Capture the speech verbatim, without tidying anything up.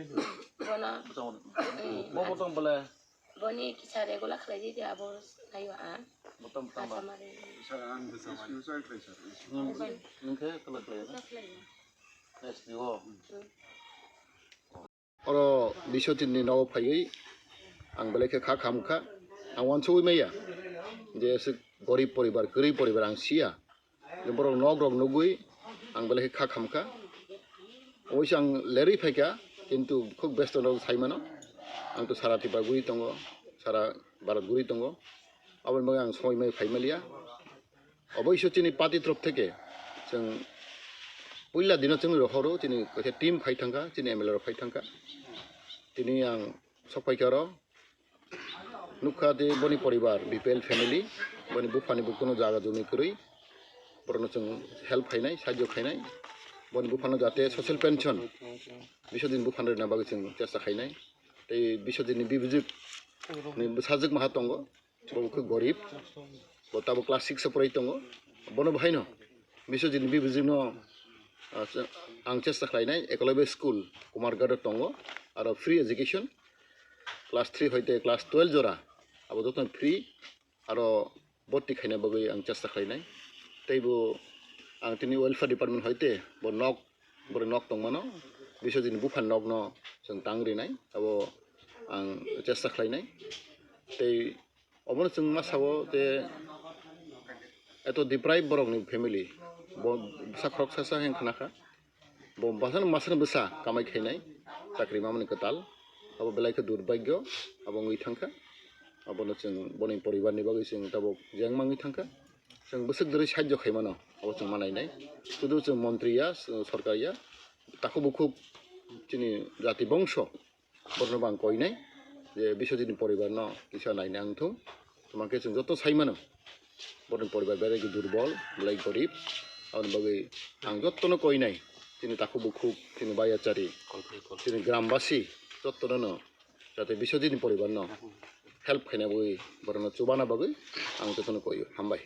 Bono, eh, Bo botong bole. Boni kisa regular khlai di, abo nayo ang. Botong tamba. Asa mare. Sir, ang bwsa S P O sir khlai sir. Nung, nung khe kala khlai na? Khlai na. S P O. Hmm. Oro Biswajit ni nogo phaiwi ang belai khe kha khamkha. Ang uansugwi maya je aswk gorib poribar, kwrwi poribar ang siya. Je borok nok rok nugwi ang belai khe kha khamkha. Oboise ang lerwi phaikha, kintu khuk besto no sai mano. Ang to sara Tripura guri tongo, sara Bharat guri tongo. Aboni bagwi ang somoi mai phai maliya. Oboise chini party torof theke chwng puila dino chwng rohoro, chini kaisa team phai thangkha, chini M L A rok phai thangkha. Tini ang sok phaikha oro. Nukha je boni poribar, B P L family, boni buphani bo kuno jaga jumi kwrwi, borokno chwng help khainai, sahajyo khainai, boni buphano jate social pension, Biswajit ni buphano rwna bagwi chwng chesta khainai. Tei Biswajit ni bibijik ni bwsajwk maha tongo, bo khe gorib, bo tabuk class six o porwi tongo, bono bo haino Biswajit ni bibijik no, ah, ang chesta khlainai, Eklavya school, Kumarghat o tongo, aro free education, class three hoite class twelve jora, abo jotono free, aro bhorti khaina bagwi ang chesta khlainai. Tei bo ang tini welfare department hoite bo nok, borok nok tongmano, Biswajit ni buphani nokno chwng tang rinai, abo ang chesta khlainai. Tei obono chwng ma sao je eto deprive borokni family, bo bwsa khoroksa sa hwn khna kha. Bo bwsano masano bwsa kamai khainai, chakri mamani kwtal, abo belai khe durbhagyo, abo wngwi thangkha. Abono chwng boni poribarni bagwi chwng tabuk jeng mangwi thangkha. Chwng bwswk dwrwi sahajyo khaimano, abo chwng ma nainai. Sudu chwng montri ya, sorkar ya, takhuk bukhuk chini jati bongso, borokno bo ang koinai je Biswajit ni poribar no kisa naina wngthung. Tamo khe chwng joto sai mano, borokni poribar belai khe durbol, belai gorib. Aboni bagwi ang jotono koinai, chini takhuk bukhuk, chini bayachari, chini grambasi, jotono no jate Biswajit ni poribar no help khaina bagwi borokno chubana bagwi ang jotono koio. Hambai.